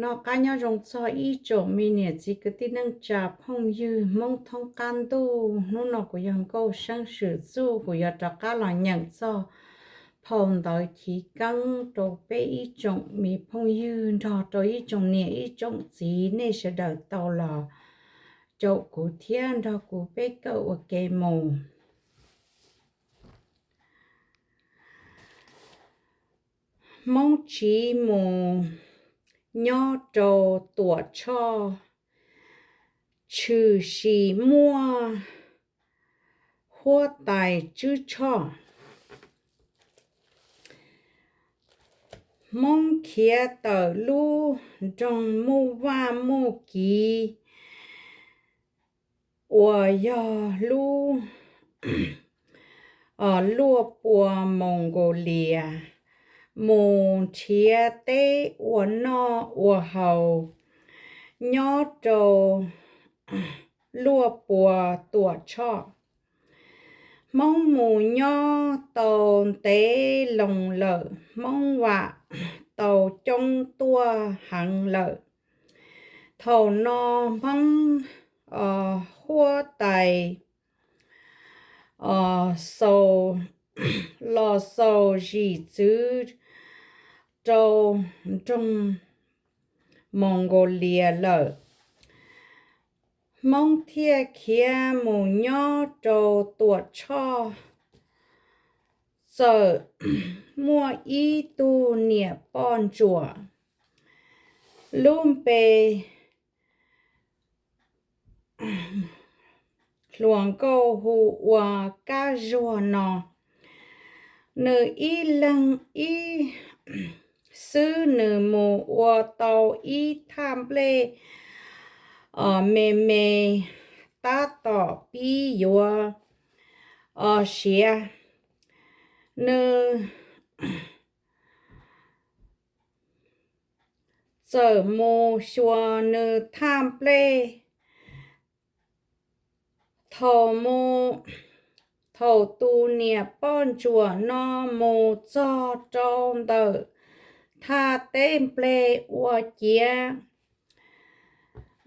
Noj qab nyob zoo txog ib tsoom me niam txiv kwv tij neej tsa phooj ywg Hmoob thoob qab ntuj. Hnub no kuv yog Nkauj Seeb Swm Txuj, kuv yuav rov qab los nyeem txog phau ntawv chiv keeb rau peb ib tsoom me phooj ywg nrog rau ib tsoom niam ib tsoom txiv nej sawv daws tau los caum kuv thiab nrog kuv peb kawm ua ke mus. Hmoob tsiv mus nyob rau Tuam Tshoj, tshwm sim muaj huab tais Tswb Tshoj. Hmoob khiav tawm lub nroog Muj Vaj Muj Kiv uas yog lub luaj pua Mongolia mus nrhiav teb ua noj ua haus nyob rau luaj pua Tuam Tshoj. Hmoob mus nyob tau ntev loo lawm, Hmoob vam tau coob tuaj heev lawm. Thaum no Hmoob huab tais xaus, los xaus zim txwv rau nroog Mongolia lawm. Hmoob thiaj khiav mus nyob rau Tuam Tshoj. Txawm muaj ib tug niam poj ntsuam lub npe hluas nkauj hu ua Kab Zuag no. Nws ib leeg ib xwb nws mus ua tau ib thaj nplej me me tab tom pib yuav siav. Nws txawm mus xyuas nws thaj nplej. Thaum mus, thaum tus niam poj ntsuam no mus txog rau ntawm thaj teb nplej ua ciav,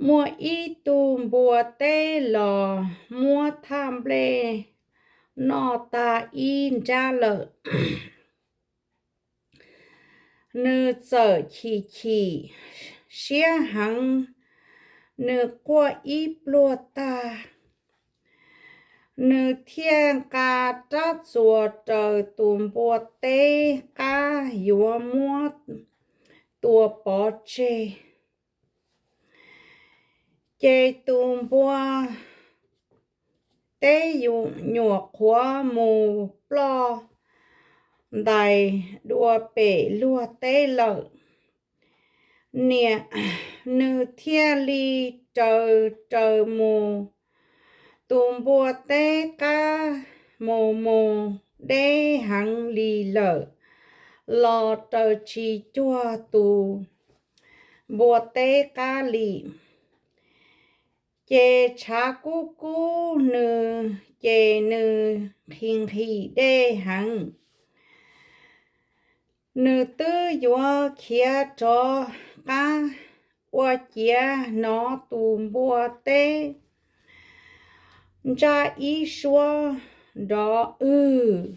muaj ib tug npua teb los muab thaj nplej noj tag ib nrab lawm. Nws txawm chim chim siab heev, nws quaj ib pluag tag. Nws thiaj nqa rab txuas raws tus npua teb qab yuav muab tua pov tseg. Ces tus npua teb nyuam qhuav mus ploj ntais dua pem luag teb lawm. Niam, nws thiaj li raws raws mus. Tus npua teb qab mus mus deb heev li lawm los raws tsis cuag tus npua teb qab li. Ces tshav kub kub nws, ces nws nqhis nqhis dej heev. Nws twb yuav khiav rov qab ua ciav hnov tus npua teb ntsaj ib suab nrov wg.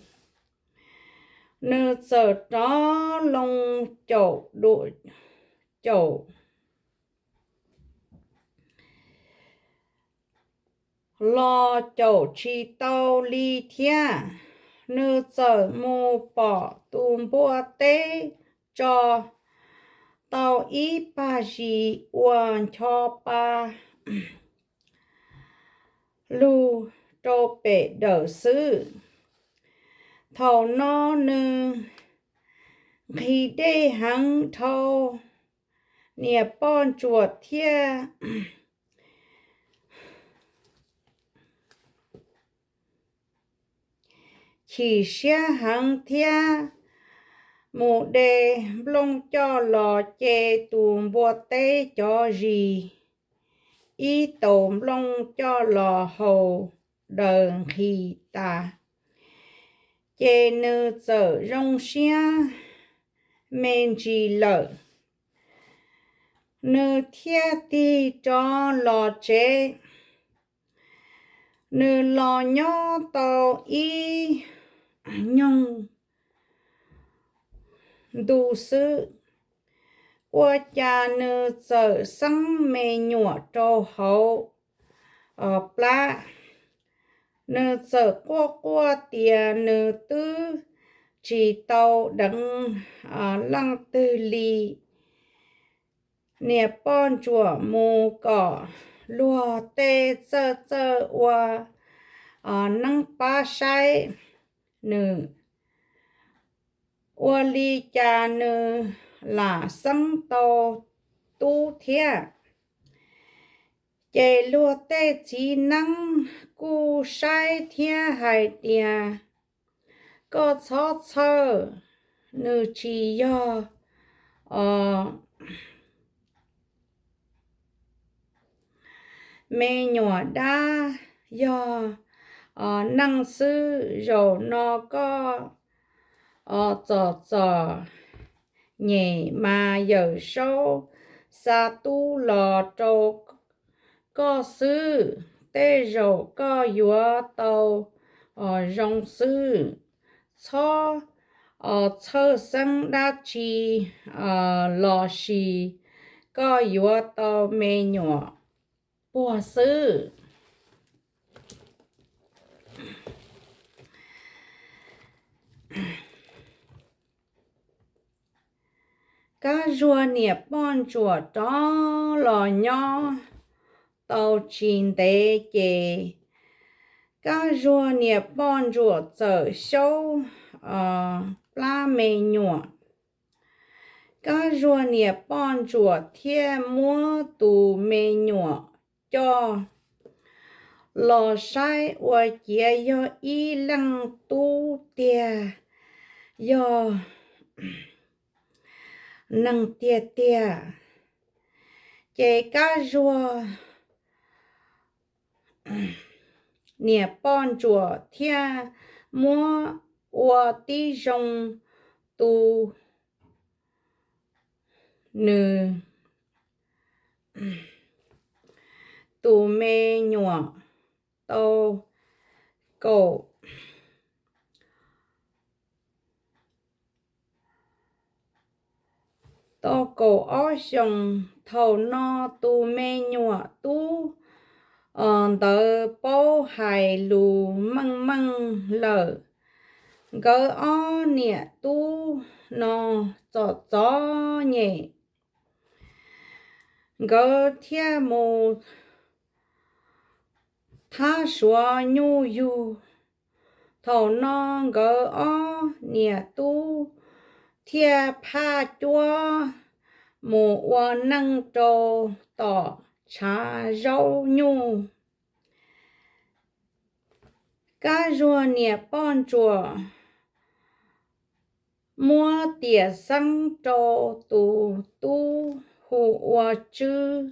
Nws txawm rov loo caum, caum los caum tsis tau li thiab. Nws txawm mus pom tus npua teb tso tau ib pag zis uas ncho pa lug rau pem dawm xwb. Thaum no nws nqhis dej heev dhau, niam poj ntsuam thiaj chim siab heev thiab mus de nplooj coj los ce tus npua teb cov zis ib taus nplooj coj los haus daws nqhis tas. Ces nws txawm zoo siab me ntsis lawm. Nws thiaj tig rov los tsev. Nws los nyob tau ib nyuag ntu xwb, ua cas nws txawm xeeb me nyuam rau hauv plab. Nws txawm quaj quaj tias nws twb tsis tau deev leej twg li. Niam poj ntsuam mus kom luag tej txawj txawj ua neeb pab saib nws, ua li cas nws lam xeeb tau tub thiab. Ces luag tej txiv neeb kuj saib thiab hais tias, koj txhob txhawj, nws tsis yog me nyuam dab, yog neeg xwb. Zaum no koj txom txom nyem mas Yawm Saub xa tub los rau koj xwb, tej zaum koj yuav tau zoo xwb. Txhob txhawj xeeb dab tsi los sis koj yuav tau me nyuam puag xwb. Kab Zuag niam poj ntsuam rov los nyob tau tsis ntev ces Kab Zuag niam poj ntsuam txawm xyaub plab me nyuam. Kab Zuag niam poj ntsuam thiaj muab tus me nyuam coj los saib ua ciav yog ib leej tub tiag, yog neeg tiag tiag. Ces Kab Zuag niam poj ntsuam thiaj muab ua tib zoo tu nws tus me nyuam tau kaum tau kaum ob xyoos. Thaum no tus me nyuam tub ntawd paub hais lus meej meej lawm. Nkawd ob niam tub no txom txom nyem, nkawd thiaj mus thab suav nyuj yug. Thaum no nkawd ob niam tub thiaj phaj cuab mus ua neej rau tom tshav zaub nyuj. Kab Zuag niam poj ntsuam muab tiam xeeb rau tus tub hu ua Tswb.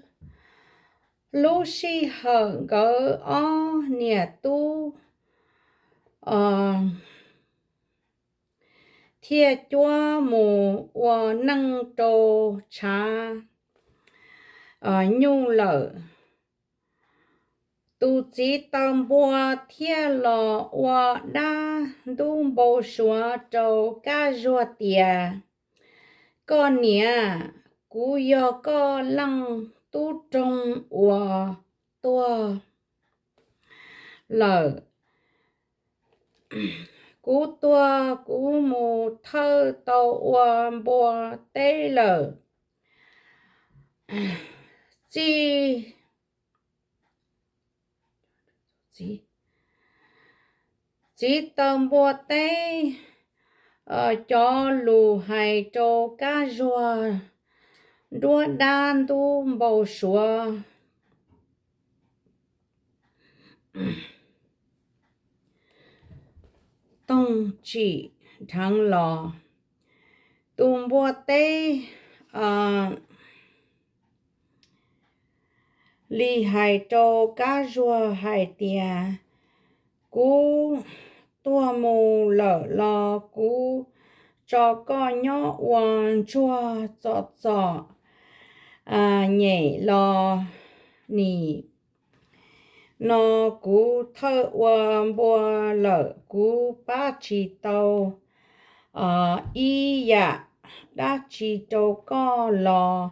Lub sij hawm nkawd ob niam tub thiaj cuab mus ua neej rau tshav nyuj lawm. Tus txiv taw npua thiaj los ua dab ntub npau suav rau Kab Zuag tias, koj niam, kuv yog koj leej tub roog uas tuag lawm. Kuv tuag kuv mus thawj tau ua npua teb lawm. Txij txiv taw npua teb cov lus hais rau Kab Zuag nruab dab ntub npau suav toog tsim dheev los. Tus npua teb li hais rau Kab Zuag hais tias, kuv tuag mus lawm los kuv tso koj nyob ua ntsuag txom txom nyem los nim no kuv thawj ua npua lawm, kuv pab tsis tau ib yam dab tsi rau koj los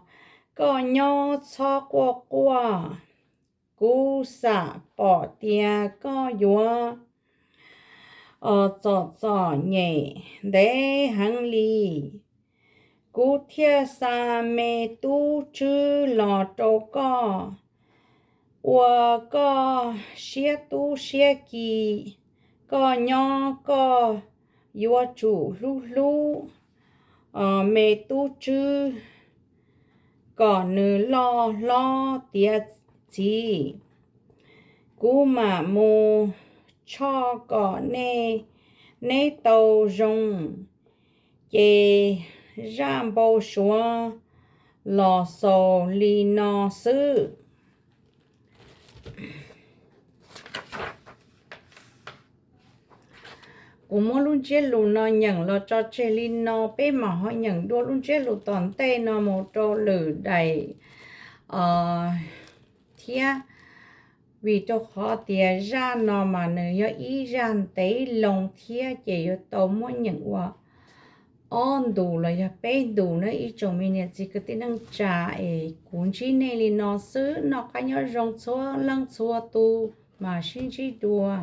koj nyob txhob quaj quaj. Kuv xam pom tias koj yuav txom txom nyem ntev heev li, kuv thiaj xa me tub tswb los rau koj ua koj siab tub siab ki. Koj nyob koj yuav tsum hlub hlub me tub tswb kom nws loj hlob tiav txiv. Kuv mam mus tshoj kom neb tau zoo. Ces zaj npau suav los xaus li no xwb. Kuv muab lub ntsiab lus no nyeem los tso tseg li no, peb mam ho nyeem dua lub ntsiab lus tom ntej no mus rau lwm daim thiab, vim rau qhov tias zaj no mas nws yog ib zaj ntev loo thiab ces yuav tau muab nyeem ua ob ntus los yog peb ntus na ib tsoom me niam txiv kwv tij neej tsa. Es kuv ntsib nej li no xwb, noj qab nyob zoo txhua leej txhua tus, mam sib ntsib dua.